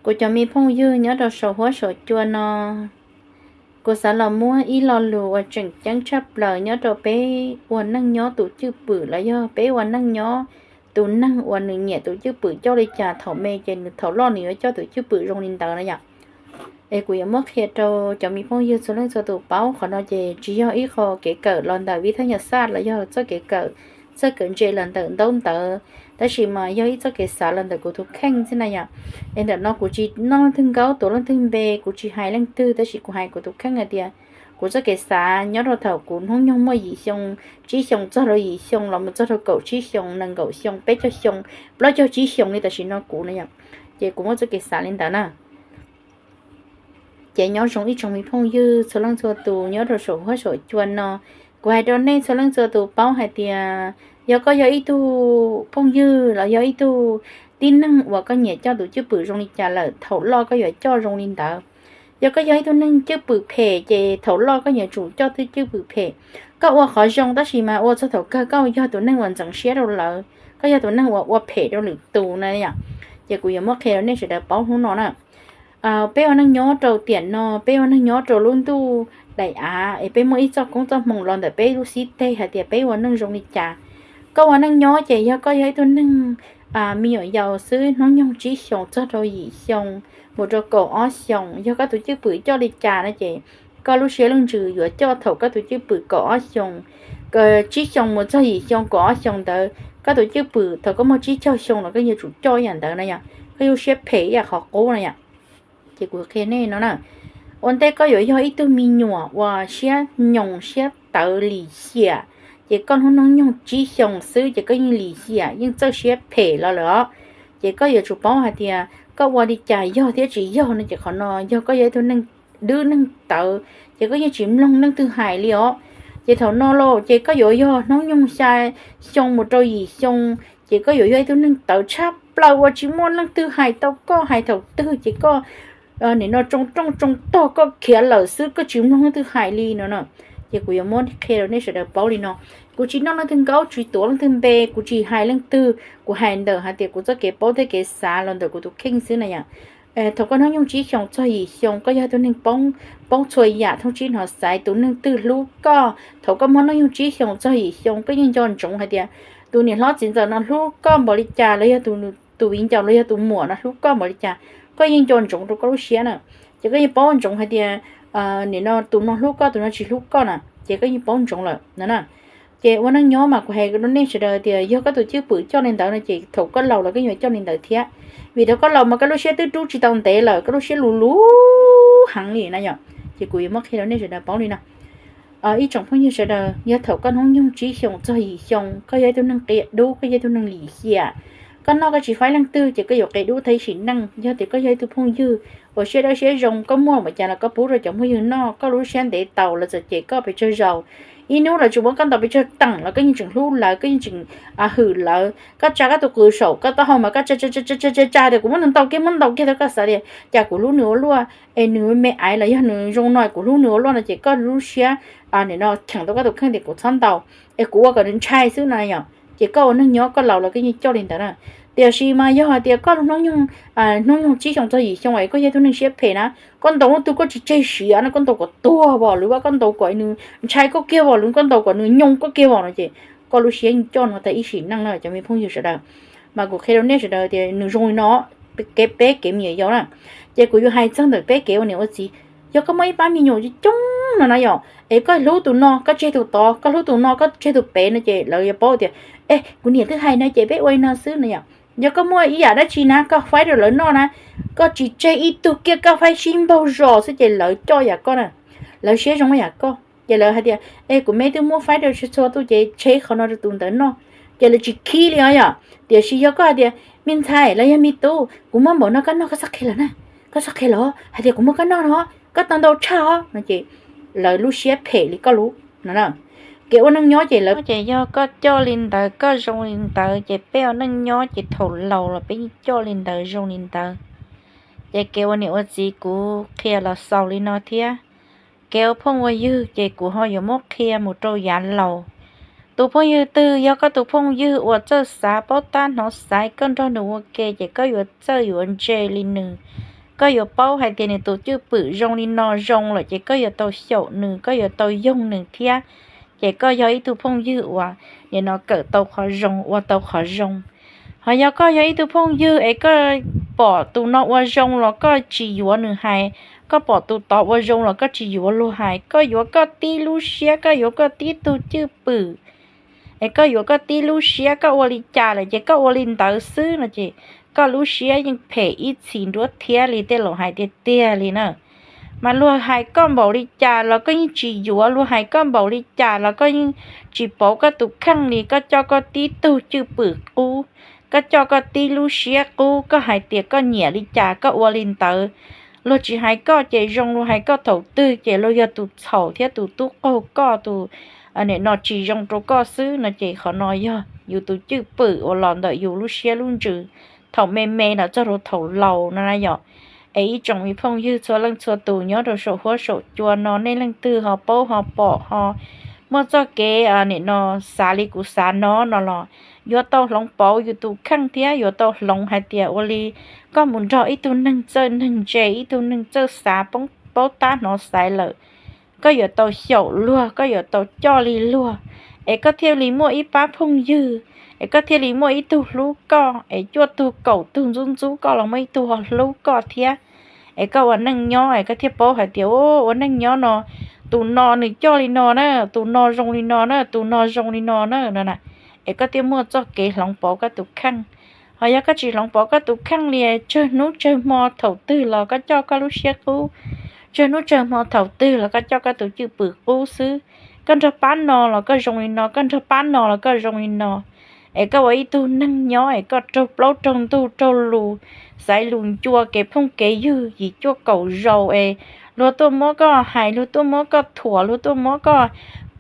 Kuv cov me phooj ywg nyob rau saum huab saum cua no, kuv xav los muab ib lo lus uas tseem ceeb tshaj plaws nyob rau peb ua neej nyob tus cwj pwm los yog peb ua neej nyob tus neeg uas nws nyiam tus cwj pwm coj li cas, thaum me ces nws thaum loj nws yuav coj tus cwj pwm zoo li ntawd na yom. Es kuv yuav muab qhia rau cov me phooj ywg txhua leej txhua tus paub. Qhov no ces tsis yog ib qho kev kawm los ntawm vib thaj nyas xaj los yog txoj kev kawm, txoj kev ntse los ntawm ntaub ntawv, tab sis mas yog ib txoj kev xav los ntawm kuv tus kheej xwb na yom. Es ntawm no kuv tsis noj leej twg nkaub tuav leej twg npe, kuv tsis hais leej twg, tab sis kuv hais kuv tus kheej hais tias kuv txoj kev xav nyob rau thaum kuv hnub nyoog muaj yim xyoo, tsib xyoo txog rau yim xyoo los mus txog rau kaum tsib xyoo, nees nkaum xyoo, peb caug xyoo, plaub caug tsib xyoo li tam sim no kuv na yom. Ces kuv muaj txoj kev xav li ntawd na. Ces nyob zoo ib tsoom me phooj ywg txhua leej txhua tus nyob rau saum huab saum cua no. Kuv hais rau nej txhua leej txhua tus paub hais tias yog koj yog ib tug phooj ywg los yog ib tug tib neeg uas koj nyiam coj tus cwj pwm zoo li cas lawm, thaum loj koj yuav coj zoo li ntawd. Yog koj yog ib tug neeg cwj pwm phem ces thaum loj koj yuav tsum coj tus cwj pwm phem. Koj ua qhov zoo tab sis mas ua txog thaum kawg koj yog tus neeg uas ntxeev siab rau lawv, koj yog tus neeg uas ua phem rau lwm tus na yom. Ces kuv yuav muab qhia rau nej sawv daws paub hnub no na. Peb ua neej nyob rau tiam no, peb ua neej nyob rau lub ntuj daim av es peb muaj ib txoj koob txoj hmoo los ntawm peb lub xib teg hais tias peb ua neej zoo li cas. Koj ua neej nyob ces yog koj yog ib tug neeg me nyuam yaus xwb, hnub nyoog tsib xyoos txog rau yim xyoo mus rau kaum ob xyoos, yog koj tus cwj pwm coj li cas no ces koj lub siab leej ntsws yuav coj thaum koj tus cwj pwm kaum ob xyoos, tsib xyoos mus txog yim xyoo, kaum ob xyoos ntawd koj tus cwj pwm thaum koj muaj tsib caug xyoo los koj yuav tsum coj ib yam ntawd na yom. Koj yuav siab phem ib yam qhov qub na yom. Ces kuv qhia nej no na, ua ntej koj yuav yog ib tug me nyuam uas siab nyoos siab tawv lim hiam, ces koj hnub nyoog tsib xyoos xwb ces koj yeej lim hiam yeej txawj siab phem los lawm os. Ces koj yuav tsum paub hais tias koj ua li cas yog thiab tsis yog no ces qhov no yog koj yog ib tug neeg dwb neeg tawv ces koj yeej tsis mloog leej twg hais li os. Ces thaum no los ces koj yuav yog hnub nyoog xya xyoo mus rau yim xyoo, ces koj yuav yog ib tug neeg tawv tshaj plaws uas tsis muaj leej twg hais tau koj, hais thaum twg ces koj nim no tsoo rooj tsoo tog koj khiav lawm xwb, koj tsis mloog leej twg hais li no na. Ces kuv yuav muab qhia rau nej sawv daws paub li no. Kuv tsis noj leej twg nkaub, tsis tuav leej twg npe, kuv tsis hais leej twg, kuv hais ntawm hais tias kuv txoj kev paub thiab kev xav los ntawm kuv tus kheej xwb na yom. Thaum koj hnub nyoog tsib xyoos txog yim xyoo koj yog tus neeg paub txhua yam, thooj tsib hnov xaiv, tus neeg twg hlub koj. Thaum koj muaj hnub nyoog tsib xyoos txog yim xyoo koj yeej nco ntsoov hais tias tus niam hlob txiv ntxawm no hlub koj npaum li cas los yog tus viv ncaus los yog tus muam no hlub koj npaum li cas, koj yeej nco ntsoov rau koj lub siab na. Ces koj yeej paub ntsoov hais tias nim no tus no hlub koj, tus no tsis hlub koj na, ces koj yeej paub ntsoov lawm no na. Ces ua neej nyob mas kuv hais rau nej sawv daws tias yog koj tus cwj pwm coj li ntawd no ces thaum koj laus los koj yuav coj li ntawd thiab. Vim thaum koj laus mas koj lub siab twb rub tsis tau ntev lawm, koj lub siab luv luv heev li na yom. Ces kuv yuav muab qhia rau nej sawv daws paub li no. Ib tsoom phooj ywg sawv daws, yog thaum koj hnub nyoog tsib xyoos txog yim xyoo koj yog ib tug neeg qia dub, koj yog ib tug neeg lim hiam, koj noj koj tsis faib leej twg ces koj yuav qia dub tag ib sim neej. Yog tias koj yog ib tug phooj ywg uas siab dawb siab zoo, koj muaj npaum cas los koj pub rau cov phooj ywg noj, koj lub siab ntev tau lawv txawm cem koj pes tsawg zaus, ib hnub lawv tseem muab koj ntaus pes tsawg teem los koj yeej tseem hlub lawv, koj yeej tseem hwm lawv. Koj tsa koj tus qws saum koj taub hau mas koj tsa tsa tsa tsa tsa tias kuv muab nws ntaus kiag, muab ntaus kiag tau koj xav tias cas kuv hlub nws ua luaj es nws me aiv los yog nws zoo no kuv hlub nws ua luaj no ces koj lub siab nim no cheem tau koj tus kheej tias kuv txhob ntaus es kuv ua kom nws ntshai xwb no yom. Ces koj ua neej nyob koj laus los koj yeej coj li ntawd na. Tiam sis mas yog hais tias koj hnub nyoog, hnub nyoog tsib xyoo txog yim xyoo es koj yog tus neeg siab phem na, koj ntaus leej twg koj tsis tseg siav no, koj ntaus kom tuag vos lwm, koj ntaus kom nws ntshai koj kiag vos lwm, koj ntaus kom nws nyoo koj kiag vos no ces koj lub siab yeej coj no tag ib sim neej na cov me phooj ywg sawv daws. Mas kuv qhia rau nej sawv daws tias nws zoo li no, kev peb kev me nyuam yaus na. Ces kuv yuav hais txog ntawm peb kev ua niam ua txiv. Yog koj muaj ib pab me nyuam coob coob no na yom, es koj hlub tus no koj tseg tus tod, koj hlub tus no koj tseg tus pem no ces lawv yuav paub tias, e, kuv niam twb hais no ces peb ua li no xwb no yom. Yog koj muaj ib yam dab tsi na koj faib rau lawv noj na, koj tsis tseg ib tug kiag, koj faib sib npaug zos xwb ces lawv coj yam koj na, lawv siab zoo yam koj. Ces lawv hais tias, e, kuv me twb muab faib rau txhua txhua tus ces tseg qhov no rau tus ntawd noj, ces lawv tsis khib li os yom. Tiam sis yog koj hais tias, me ntxhais los yog me tub, kuv muab npaum no koj noj koj txhob qhia lawm na, koj txhob qhia lawm hais tias kuv muab koj noj no, koj tau ntau tshaj os no ces lawv lub siab phem li koj lub no na. Kev ua neej nyob ces lawv, ces yog koj coj li ntawd koj zoo li ntawd ces peb ua neej nyob ces thaum laus los peb yeej coj li ntawd zoo li ntawd. Ces kev ua niam ua txiv kuv qhia los xaus li no thiab. Kev ua phooj ua ywg ces kuv ho yuav muab qhia mus rau yav laus. Tus phooj ywg twg yog koj tus phooj ywg uas txawj xav paub tab hnov xaiv, koj nrog nws ua ke ces koj yuav txawj yuav ntse li nws. Koj yuav paub hais tias nws tus cwj pwm zoo li no zoo lawm ces koj yuav tau xyaum nws, koj yuav tau yoog nws thiab. Ces koj yog ib tug phooj ywg uas nim no kawm tau qhov zoo, ua tau qhov zoo. Ho yog koj yog ib tug phooj ywg es koj pom tus no ua zoo los koj tsis yuav nws hais, koj pom tus tod ua zoo los koj tsis yuav luag hais, koj yuav koj tib lub siab, koj yuav koj tib tug cwj pwm, es koj yuav koj tib lub siab, koj ua li cas lawm ces koj ua li ntawd xwb no ces koj lub siab yeej phem ib txhis nruab thiab li tej laus hais tiag tiag li na. Mas luag hais koj npaum li cas los koj yeej tsis yuav, luag hais koj npaum li cas los koj yeej tsis pauv koj tus kheej li, koj coj koj tib tug cwj pwm qub, koj coj koj tib lub siab qub, koj hais tias koj nyiam li cas koj ua li ntawd. Luag tsis hais koj ces zoo, luag hais koj thaum twg ces luag yog tus txhaum thiab tus tub qaug koj, tus nim no tsis zoo rau koj xwb no ces qhov no yog yus tus cwj pwm uas los ntawm yus lub siab lub ntsws thaum me me los txog rau thaum laus no na yom. Es ib tsoom me phooj ywg txhua leej txhua tus nyob rau saum huab saum cua no nej leej twg ho paub ho pom ho muaj txoj kev nim no xav li kuv xav no no los yuav tau hloov pauv yus tus kheej thiab yuav tau hloov hais tias ua li koj mus nrog ib tug neeg txawj neeg ntse, ib tug neeg txawj xav, paub tab hnov xaiv lawm, koj yuav tau xyaum luag, koj yuav tau coj li luag, es koj thiaj li muaj ib pab phooj ywg, es koj thiaj li muaj ib tug hlub koj, es cuaj tug kaum tug ntxub ntxub koj los muaj ib tug ho hlub koj thiab. Es koj ua neej nyob es koj thiaj paub hais tias ua neej nyob no tus no nws coj li no na, tus no zoo li no na, tus no zoo li no na no na, es koj thiaj muaj txoj kev hloov pauv koj tus kheej. Ho yog koj tsis hloov pauv koj tus kheej li, tsawg hnub tsawg hmo thaum twg los koj coj koj lub siab qub, tsawg hnub tsawg hmo thaum twg los koj coj koj tus cwj pwm qub xwb. Koj nrog pab no los koj zoo li no, koj nrog pab no los koj zoo li no. Es koj ua ib tug neeg nyob es koj raug plaub raug ntug raug lus, xaiv lus ncua kev phooj kev ywg yim cuaj kaum zaus es luag tuaj muab koj hais, luag tuaj muab koj thuam, luag tuaj muab koj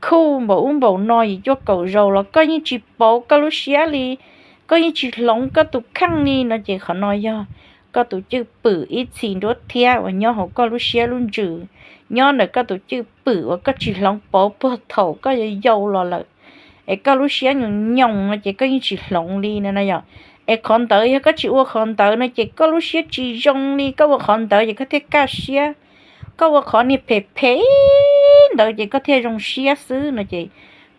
khuj npaum ub npaum no yim cuaj kaum zaus los koj yeej tsis pauv koj lub siab li, koj yeej tsis hloov koj tus kheej li no ces qhov no yog koj tus cwj pwm ib txhis nruab thiab uas nyob hauv koj lub siab lub ntsws, nyob ntawm koj tus cwj pwm uas koj tsis hloov pauv puag thaum koj yau yau los lawm. Es koj lub siab nyoos nyoos no ces koj yeej tsis hloov li no na yom. Es qhov ntawd yog koj tsis ua qhov ntawd no ces koj lub siab tsis zoo li, koj ua qhov ntawd ces koj thiaj kaj siab. Koj ua qhov niag phem phem ntawd ces koj thiaj zoo siab xwb no ces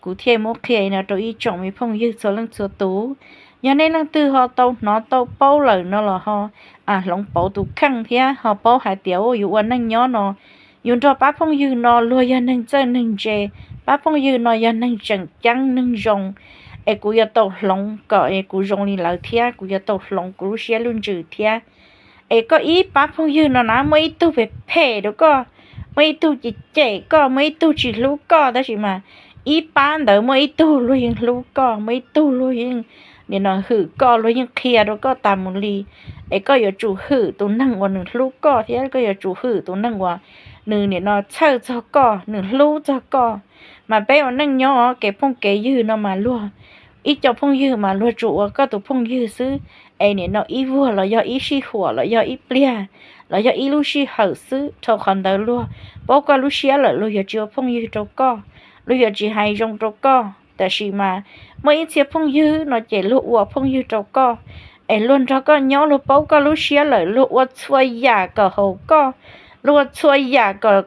kuv thiaj muab qhia no rau ib tsoom me phooj ywg txhua leej txhua tus. Yog nej leej twg ho tau hnov tau paub lawm no los ho hloov pauv tus kheej thiab ho paub hais tias yuav ua neej nyob no, yus nrog pab phooj ywg no luag yog neeg txawj neeg ntse, pab phooj ywg no yog neeg tseem ceeb neeg zoo, es kuv yuav tau hloov kom kuv zoo li lawv thiab, kuv yuav tau hloov kuv lub siab lub ntsws thiab. Es koj ib pab phooj ywg no na muaj ib tug phem phem rau koj, muaj ib tug cem cem koj, muaj ib tug tsis hlub koj, tab sis mas ib pab ntawd muaj ib tug luag yeej hlub koj, muaj ib tug luag yeej nim no hwm koj, luag yeej qhia rau koj tas mus li. Es koj yuav tsum hwm tus neeg uas nws hlub koj thiab koj yuav tsum hwm tus neeg uas nws nim no txhawj txog koj, nws hlub txog koj. Mas peb ua neej nyob kev phooj kev ywg no mas luag, ib co phooj ywg mas luag tsuas ua koj tus phooj ywg xwb. Es nim no ib vuag los yog ib sij huam los yog ib pliag los yog ib lub sij hawm xwb, dhau qhov ntawd luag paub koj lub siab lawm luag yuav tsis ua phooj ywg rau koj, luag yuav tsis hais zoo rau koj. Tab sis mas muaj ib txhia phooj ywg no ces luag ua phooj ywg rau koj, es luag nrog koj nyob luag paub koj lub siab lawm luag ua txhua yam kom haum koj, luag ua txhua yam kom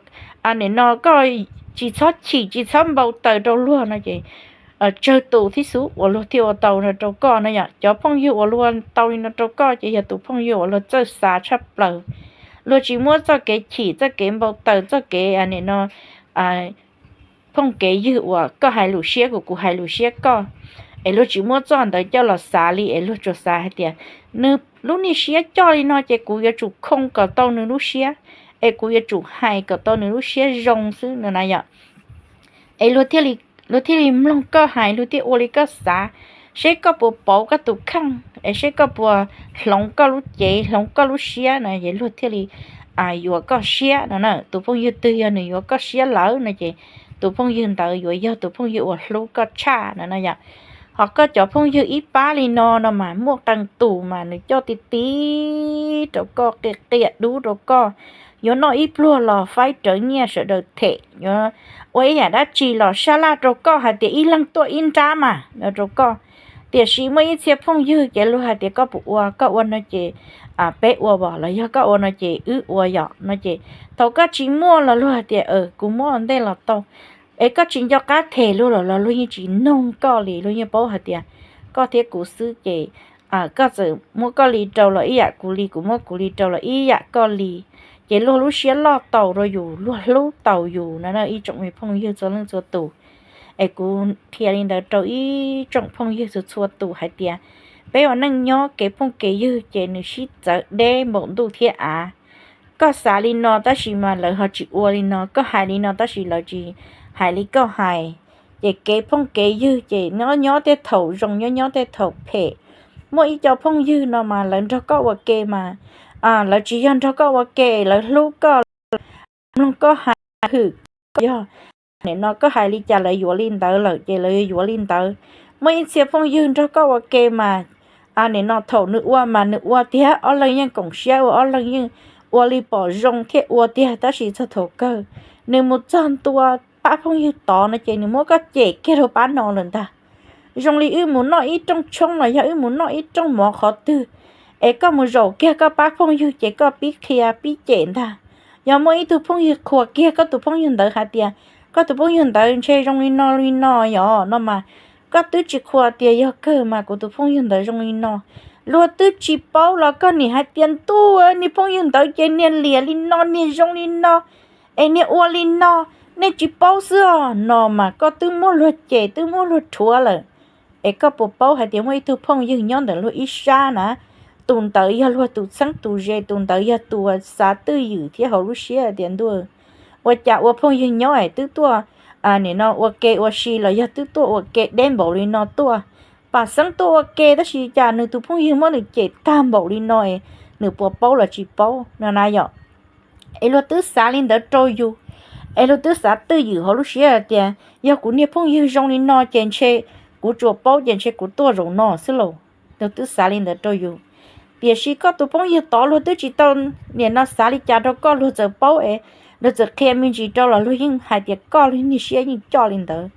nim no koj tsis txhob chim tsis txhob npau taws rau luag no ces tsawg tus thiab xwb uas luag thiaj ua tau no rau koj no yom. Cov phooj ywg uas luag tau li no rau koj ces yog tus phooj ywg uas luag txawj xav tshaj plaws. Luag tsis muab txoj kev chim, txoj kev npau taws, txoj kev nim no phooj kev ywg uas koj hais lus siab kuv, kuv hais lus siab koj, es luag tsis muab txoj ntawd coj los xav li, es luag tsuas xav hais tias nws lub niag siab coj li no ces kuv yuav tsum khoo kom tau nws lub siab, es kuv yuav tsum hais kom tau nws lub siab zoo xwb no na yom. Es luag thiaj li mloog koj hais, luag thiaj ua li koj xav, seb koj puas pauv koj tus kheej, es seb koj puas hloov koj lub cev hloov koj lub siab no es luag thiaj li yuav koj siab no na. Tus phooj ywg twg yog nws yuav koj siab lawm no ces tus phooj ywg ntawd yuav yog tus phooj ywg uas hlub koj tshaj no na yom. Ho koj cov phooj ywg ib pab li no no mas muaj qee tus mas nws coj ti ti rau koj, qia qia dub rau koj, yuav noj ib pluag los faib rawv nyiaj sawv daws them, yuav ua ib yam dab tsi los sab laj rau koj hais tias ib leeg tuaj ib nrab mas no rau koj. Tiam sis muaj ib txhia phooj ywg ces luag hais tias koj puas ua, koj ua no ces peb ua os, los yog koj ua no ces wb ua yom no ces thaum koj tsis muaj los luag hais tias kuv muab ua ntej los tau, es koj tsis nco qab them luag los los luag yeej tsis noog koj li, luag yeej paub hais tias koj thiab kuv xwb ces koj txawm muab koj li rau los ib yam kuv li, kuv muab kuv li rau los ib yam koj li. Ces luag lub siab loj taus rau yus, luag hlub taus yus no na ib tsoom me phooj ywg txhua leej txhua tus. Es kuv qhia li ntawd rau ib tsoom phooj ywg txhua txhua tus hais tias peb ua neej nyob kev phooj kev ywg ces nws sib txawv deb npaum ntuj thiab av. Koj xav li no tab sis mas lawv ho tsis ua li no, koj hais li no tab sis lawv tsis hais li koj hais. Ces kev phooj kev ywg ces nyob nyob tej thaum zoo, nyob nyob tej thaum phem. Muaj ib co phooj ywg no mas lawv nrog koj ua ke mas lawv tsis yog nrog koj ua ke, lawv hlub koj, mloog koj hais, hwm koj, yog nim no koj hais li cas lawv yuav li ntawd lawm ces lawv yuav yuav li ntawd. Muaj ib txhia phooj ywg nrog koj ua ke mas nim no thaum nws ua mas nws ua tiag, ob leeg yeej koom siab ua, ob leeg yeej ua li pom zoo thiaj ua tiag, tab sis txog thaum kawg nws mus txog ntua pab phooj ywg tod no ces nws muab koj cem kiag rau pab no lawm ntag. Zoo li wb mus noj ib rooj tshoob los yog wb mus noj ib rooj mov qhov twg, es koj mus zaum kiag koj pab phooj ywg ces koj pib qhia pib cem ntag. Yog muaj ib tug phooj ywg qhuas kiag koj tus phooj ywg ntawd hais tias koj tus phooj ywg ntawd ntshe zoo li no li no yom no mas koj twb tsis qhuas tias yog kawg mas kuv tus phooj ywg ntawd zoo li no. Luag twb tsis paub los koj nim hais tias ntuj, niag phooj ywg ntawd ces niag liam li no, niag zoo li no, es niag ua li no, nej tsis paub xwb os no mas koj twb muab luag cem twb muab luag rhuav lawm. Es koj puas paub hais tias muaj ib tug phooj ywg nyob ntawm luag ib sab na, tus ntawd yog luag tus txheeb tus ze, tus ntawd yog tus xav twj ywm thiab hauv lub siab tias ntuj, ua cas ua phooj ywg nyob es twb tuaj nim no ua ke ua si los yog twb tuaj ua ke deb npaum li no tuaj, pam xeeb tuaj ua ke tab sis cas nws tus phooj ywg muab nws cem tag npaum li no es nws puas paub los tsis paub no na yom. Es luag twb xav li ntawd rau yus, es luag twb xav twj ywm hauv lub siab hais tias yog kuv niag phooj ywg zoo li no ces ntshe kuv tsuas paub ces ntshe kuv tuaj zaum no xwb lauj. Luag twb xav li ntawd rau yus. Tiam sis koj tus phooj ywg tod luag twb tsis tau nim no xav li cas rau koj, luag txawm paub es luag txawm qhia me ntsis rau los luag yeej hais tias koj lub niag siab yeej coj li ntawd,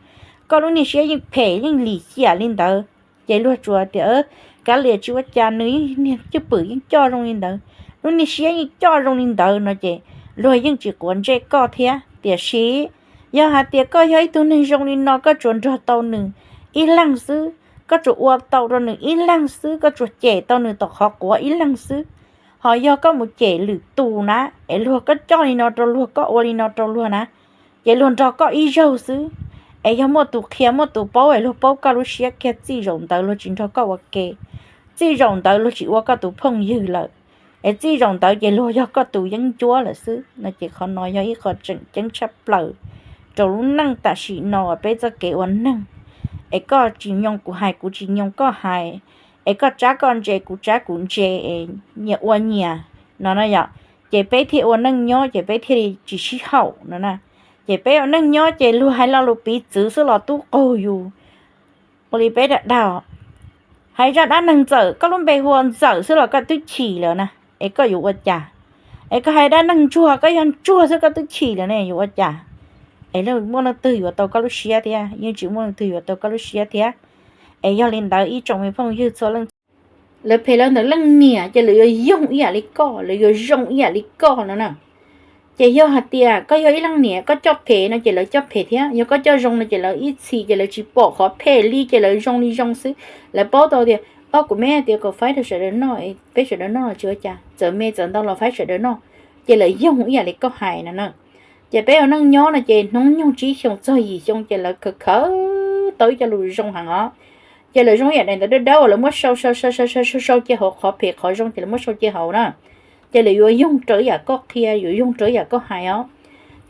koj lub niag siab yeej phem yeej lim hiam li ntawd. Ces luag tsuas tias kav liam tsis ua cas, nws yeej niag cwj pwm yeej coj zoo li ntawd, lub niag siab yeej coj zoo li ntawd no ces luag yeej tsis quav ntsej koj thiab. Tiam sis yog hais tias koj yog ib tug neeg zoo li no koj tsuas nrog tau nws ib leeg xwb, koj tsuas ua tau rau nws ib leeg xwb, koj tsuas cem tau nws tom qhov quav ib leeg xwb, ho yog koj mus cem lwm tus na, es luag koj coj li no rau luag, koj ua li no rau luag na, ces luag nrog koj ib zaug xwb. Es yog muaj tus qhia muaj tus paub es luag paub koj lub siab kiag, txij zaum ntawd luag tsis nrog koj ua ke, txij zaum ntawd luag tsis ua koj tus phooj ywg lawm, es txij zaum ntawd ces luag yog koj tus yeeb ncuab lawm xwb no. Ces qhov no yog ib qho tseem ceeb tshaj plaws rau lub neej tam sim no uas peb txoj kev ua neeg. Es koj tsis nyoo kuv hais, kuv tsis nyoo koj hais, es koj tsab koj ntse kuv tsab kuv ntse, es nyias ua nyias no na yom. Ces peb thiaj ua neej nyob ces peb thiaj li tsis sib haum no na. Ces peb ua neej nyob ces luag hais lo lus piv txwv xwb los tub qaug yus. Ua li peb dag dag, hais zaj dab neeg ntxawm, koj lub npe hu ua ntxawm xwb los koj twb chim lawm na, es koj yuav ua cas? Es koj hais dab neeg ntsuag, koj yog ntsuag xwb koj twb chim lawm ne, yuav ua cas? Es muaj leej twg yuav tau koj lub siab thiab? Yeej tsis muaj leej twg yuav tau koj lub siab thiab. Es yog li ntawd ib tsoom me phooj ywg txhua leej, lawv phem lawv ntawm leej niam ces lawv yuav yoog ib yam li koj, lawv yuav zoo ib yam li koj no na. Ces yog hais tias koj yog ib leej niam koj coj phem no ces lawv coj phem thiab, yog koj coj zoo no ces lawv ib txhis ces lawv tsis pom qhov phem li ces lawv zoo li zoo xwb. Lawv paub tau tias, o, kuv me hais tias kom faib rau sawv daws noj, peb sawv daws noj los tsis ua cas, txawm me txawm ntau los faib sawv daws noj, ces lawv yoog ib yam li koj hais no na. Ces peb ua neej nyob no ces hnub nyoog tsib xyoo txog yim xyoo ces lawv khaws khaws tau ib co lus zoo heev os. Ces lawv zoo ib yam daim ntawv dawb dawb uas lawv muab sau sau sau sau sau sau cia hauv, qhov phem qhov zoo ces lawv muab sau cia hauv na. Ces lawv yuav yoog raws ib yam koj qhia, yuav yoog raws ib yam koj hais os.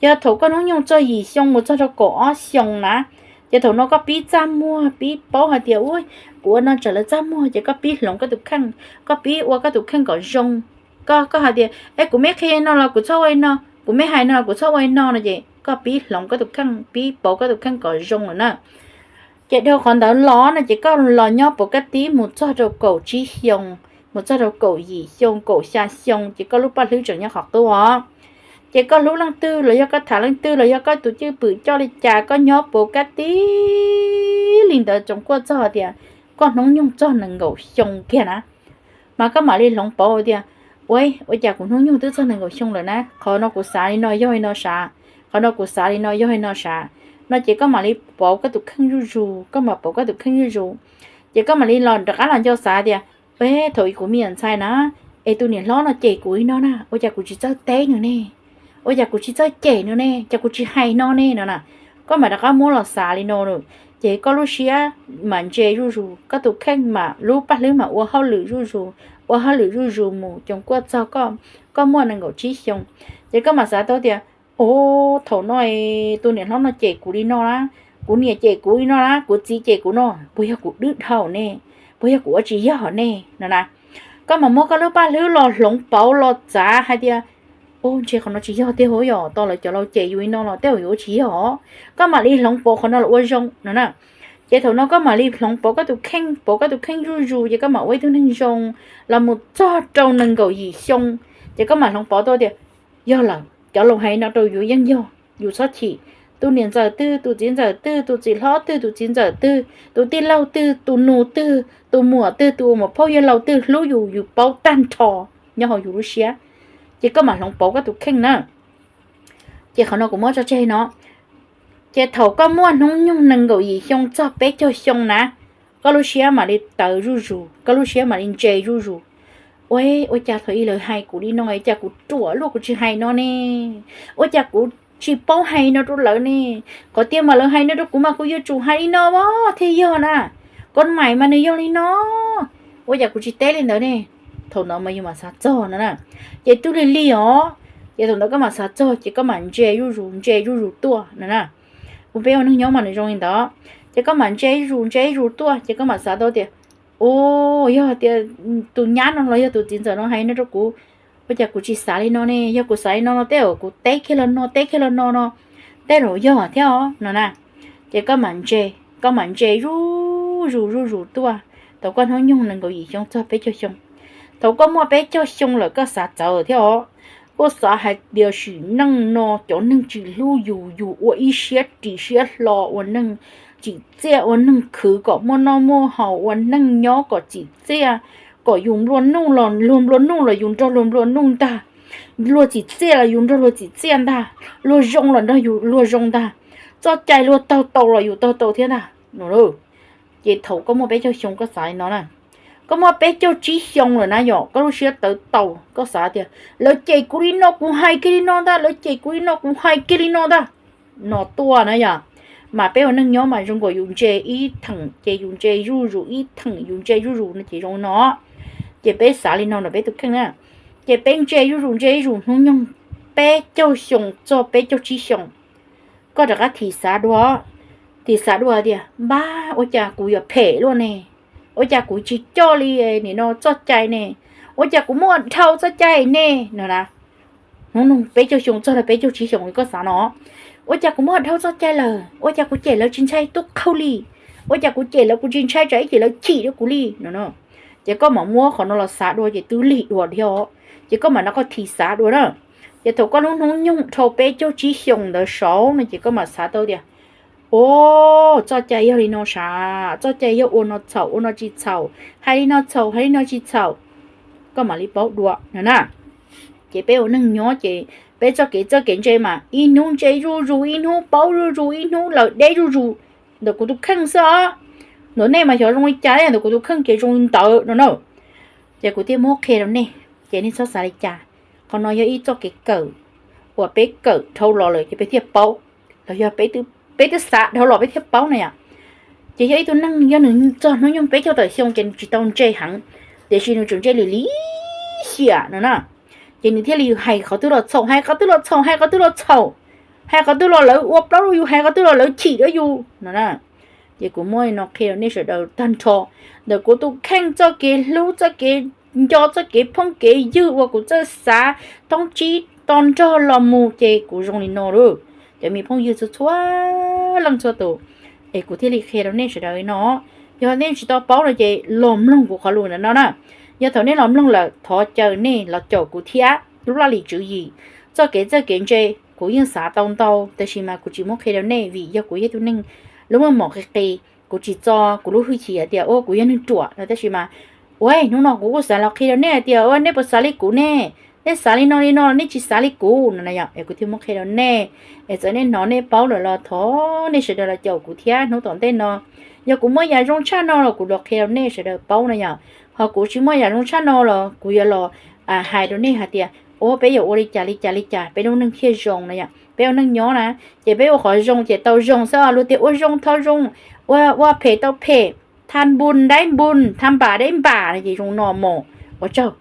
Ces thaum koj hnub nyoog txog yim xyoo mus txog rau kaum ob xyoo na, ces thaum no koj pib txaj muag, pib paub hais tias, ua, kuv ua no tsam lawv txaj muag, ces koj pib hloov koj tus kheej, koj pib ua koj tus kheej kom zoo. Koj, koj hais tias, e, kuv me qhia no los kuv txhob ua li no, kuv me hais no los kuv txhob ua li no no ces koj pib hloov koj tus kheej, pib pauv koj tus kheej kom zoo lawm na. Ces dhau qhov ntawd los no ces koj los nyob puav kab tib mus txog rau kaum tsib xyoo, mus txog rau kaum yim xyoo, kaum xya xyoo ces koj lub paj hlwb tseem nyob qhov qub os. Ces koj hlub leej twg los yog koj tham leej twg los yog koj tus cwj pwm coj li cas koj nyob puav kab tib li ntawd tsoom kuaj txog tias koj hnub nyoog txog nees nkaum xyoo kiag na, mas koj mam li hloov pauv tias, Ua, ua cas kuv hnub nyoog twb txog nees nkaum xyoo lawm na, qhov no kuv xav li no yog li no sav, qhov no kuv xav li no yog li no sav. No ces koj mam li pauv koj tus kheej zuj zus, koj mam pauv koj tus kheej zuj zus. Ces koj mam li los rov qab los nco xav tias, thaum ub kuv me nyuam ntxhais na, es tus niam hlob no cem kuv li no na, ua cas kuv tsis txawj teb nws ne? Ua cas kuv tsis txawj cem nws ne? Cas kuv tsis hais no ne no na? Koj mam rov qab muab los xav li no lawm, ces koj lub siab mam ntse zuj zus, koj tus kheej mam, lub paj hlwb mam ua hauj lwm zuj zus, ua hauj lwm zuj zus mus coom kuaj txog koj, koj muaj nees nkaum tsib xyoo. Ces koj mam xav tau tias, o, thaum no tus niam hlob no cem kuv li no na, kuv niam cem kuv li no na, kuv txiv cem kuv no, puas yog kuv dwb dhau ne? Puas yog kuv ua tsis yog ne no na? Koj mam muab koj lub paj hlwb los hloov pauv los txav hais tias, u, ntshe qhov no tsis yog tiag, yog tos lawv cov laus cem yus li no los tej zaum yus ua tsis yog. Koj mam li hloov pauv qhov no los ua zoo no na. Ces thaum no koj mam li hloov pauv koj tus kheej, pauv koj tus kheej zuj zus, ces koj mam ua ib tug neeg zoo los mus txog rau nees nkaum yim xyoo. Ces koj mam hloov pauv tau tias, yog lawm, cov laus hais no rau yus yeej yog, yus txhob chim. Tus niam ntxawm twg, tus txiv ntxawm twg, tus txiv hlob twg, tus txiv ntxawm twg, tus tij laug twg, tus nus twg, tus muam twg, tus uas muam phauj yawg laus twg hlub yus, yus paub tag nrho nyob hauv yus lub siab. Ces koj mam hloov pauv koj tus kheej na. Ces qhov no kuv muab tso tseg no. Ces thaum koj muaj hnub nyoog nees nkaum yim xyoo txog peb caug xyoo na, koj lub siab mam li tawv zuj zus, koj lub siab mam li ntse zuj zus. Ua, ua cas thaum ub lawv hais kuv li no, cas kuv ruam luaj kuv tsis hais no ne? Ua cas kuv tsis paub hais no rau lawv ne? Qhov tiag mas lawv hais no rau kuv mas kuv yuav tsum hais li no thiaj yog na. Koj maim mas nws yog li no, ua cas kuv tsis teb li ntawd ne? Thaum ntawd mas yus mam xav txog no na. Ces twb lig lig os, ces thaum ntawd koj mam xav txog ces koj mam ntse zuj zus, ntse zuj zus tuaj no na. Ua peb ua neeg nyob mas nws zoo li ntawd. Ces koj mam ntse zuj zus, ntse zuj zus tuaj, ces koj mam xav tau tias, u, yog tias tus nyab no los yog tus txiv ntxawm no hais no rau kuv, ua cas kuv tsis xav li no ne? Yog kuv xav li no no tej zaum kuv teb kiag los no, teb kiag los no no, tej zaum yog thiab os no na. Ces koj mam ntse, koj mam ntse zuj zus zuj zus tuaj, thaum koj hnub nyoog nees nkaum yim xyoo txog peb caug xyoo. Thaum koj muaj peb caug xyoo lawm koj xav txawv thiab os. Koj xav hais tias sim neej no cov neeg tsis hlub yus, yus ua ib siab ris siab hlo ua neeg tsim txiaj, ua neeg khwv kom muaj noj muaj haus, ua neej nyob kom tsim txiaj, kom yus nplua nuj los luag nplua nuj los yus nrog luag nplua nuj ntag, luag tsim txiaj los yus nrog luag tsim txiaj ntag, luag zoo los nrog yus luag zoo ntag, txoj cai luag taug tau los yus taug tau thiab ntag. Ces thaum koj muaj peb caug xyoo koj xav li no na, koj muaj peb caug tsib xyoo lawm na yom, koj lub siab tawv tau, koj xav tias lawv cem kuv li no kuv hais kiag li no ntag, lawv cem kuv li no kuv hais kiag li no ntag, no tuaj na yom. Mas peb ua neeg nyob mas zoo nkaus yus ntse ib theem ces yus ntse zuj zus, ib theem yus ntse zuj zus no ces zoo no. Ces peb xav li no ntawm peb tus kheej na. Ces peb ntse zuj zus, ntse zuj zus hnub nyoog peb caug xyoo txog peb caug tsib xyoo, koj rov qab thim xav dua, thim xav dua tias, npab, ua cas kuv yuav phem luaj ne? Ua cas kuv tsis coj li nim no txoj cai ne? Ua cas kuv muaj dhau txoj cai ne no na? Hnub nyoog peb caug xyoo txog rau peb caug tsib xyoos koj xav no, ua cas kuv muaj dhau txoj cai lawm, ua cas kuv cem lawv tsis ntshai tub qhaug li, ua cas kuv cem lawv kuv tsis ntshai tsam ib chim lawv chim rau kuv li no. Ces koj mam muab qhov no los xav dua ces twb lig dua thiab os. Ces koj mam rov qab thim xav dua na. Ces thaum koj lub hnub nyoog dhau peb caug tsib xyoos ntawd saud no ces koj mam xav tau tias, o, txoj cai yog li no sav, txoj cai yog ua no txhaum, ua no tsis txhaum, hais li no txhaum, hais li no tsis txhaum, koj mam li paub dua no na. Ces peb ua neeg nyob ces peb txoj kev txawj kev ntse mas ib hnub ntse zuj zus, ib hnub paub zuj zus, ib hnub lawm deb zuj zus. Ntawm kuv tus kheej xwb os, ntawm nej mas xyov zoo li cas, ntawm kuv tus kheej ces zoo li ntawd no na. Ces kuv thiaj muab qhia rau nej, ces nej txhob xav li cas. Qhov no yog ib txoj kev kawm uas peb kawm dhau los lawm ces peb thiaj paub, los yog peb twb xav dhau los peb thiaj paub na yom. Ces yog ib tug neeg yog nws txog hnub nyoog peb caug tawm xyoo ces nws tsis tau ntse heev, tiam sis nws tseem ntse lim lim hiam no na. Ces nws thiaj li hais qhov twg los txhaum, hais qhov twg los txhaum, hais qhov twg los txhaum, hais qhov twg los lawv ua plaub rau yus, hais qhov twg los lawv chim rau yus no na. Ces kuv muab li no qhia rau nej sawv daws tag nrho, ntawm kuv tus kheej txoj kev hlub, txoj kev nco, txoj kev phooj kev ywg uas kuv txawj xav thoob tsib to nrog los mus ces kuv zoo li no lauj. Cov me phooj ywg txhua txhua leej txhua tus, es kuv thiaj li qhia rau nej sawv daws li no. Yog nej tsis tau paub no ces los mloog kuv qhov lus ntawm no na. Yog thaum nej los mloog lawm thov caw nej los caum kuv thiab. Lub laj lim tswv yim, txoj kev txawj kev ntse, kuv yeej xav tau ntau tab sis mas kuv tsis muab qhia rau nej vim yog kuv yog ib tug neeg lub meej mom qis qis, kuv tsis txo kuv lub hwj chim hais tias ua kuv yog neeg ruam no tab sis mas Ua, hnub no kuv kuj xav los qhia rau nej hais tias ua nej puas xav li kuv ne? Nej xav li no li no los nej tsis xav li kuv no na yom. Es kuv thiaj muab qhia rau nej, es txawm nej hnov nej paub lawm los thov nej sawv daws los caum kuv thiab hnub tom ntej no. Yog kuv muaj yam zoo tshaj no los kuv los qhia rau nej sawv daws paub no yom. Ho kuv tsis muaj yam zoo tshaj no los kuv yuav los hais rau nej hais tias ua peb yuav ua li cas li cas li cas peb lub neej thiaj zoo no yom. Peb ua neej nyob na, ces peb ua qhov zoo ces tau zoo xwb os. Luag tias ua zoo thov zoo, ua phem tau phem, tha npun daib npun, tha npam daib npam no ces zoo no mos. Ua tsaug.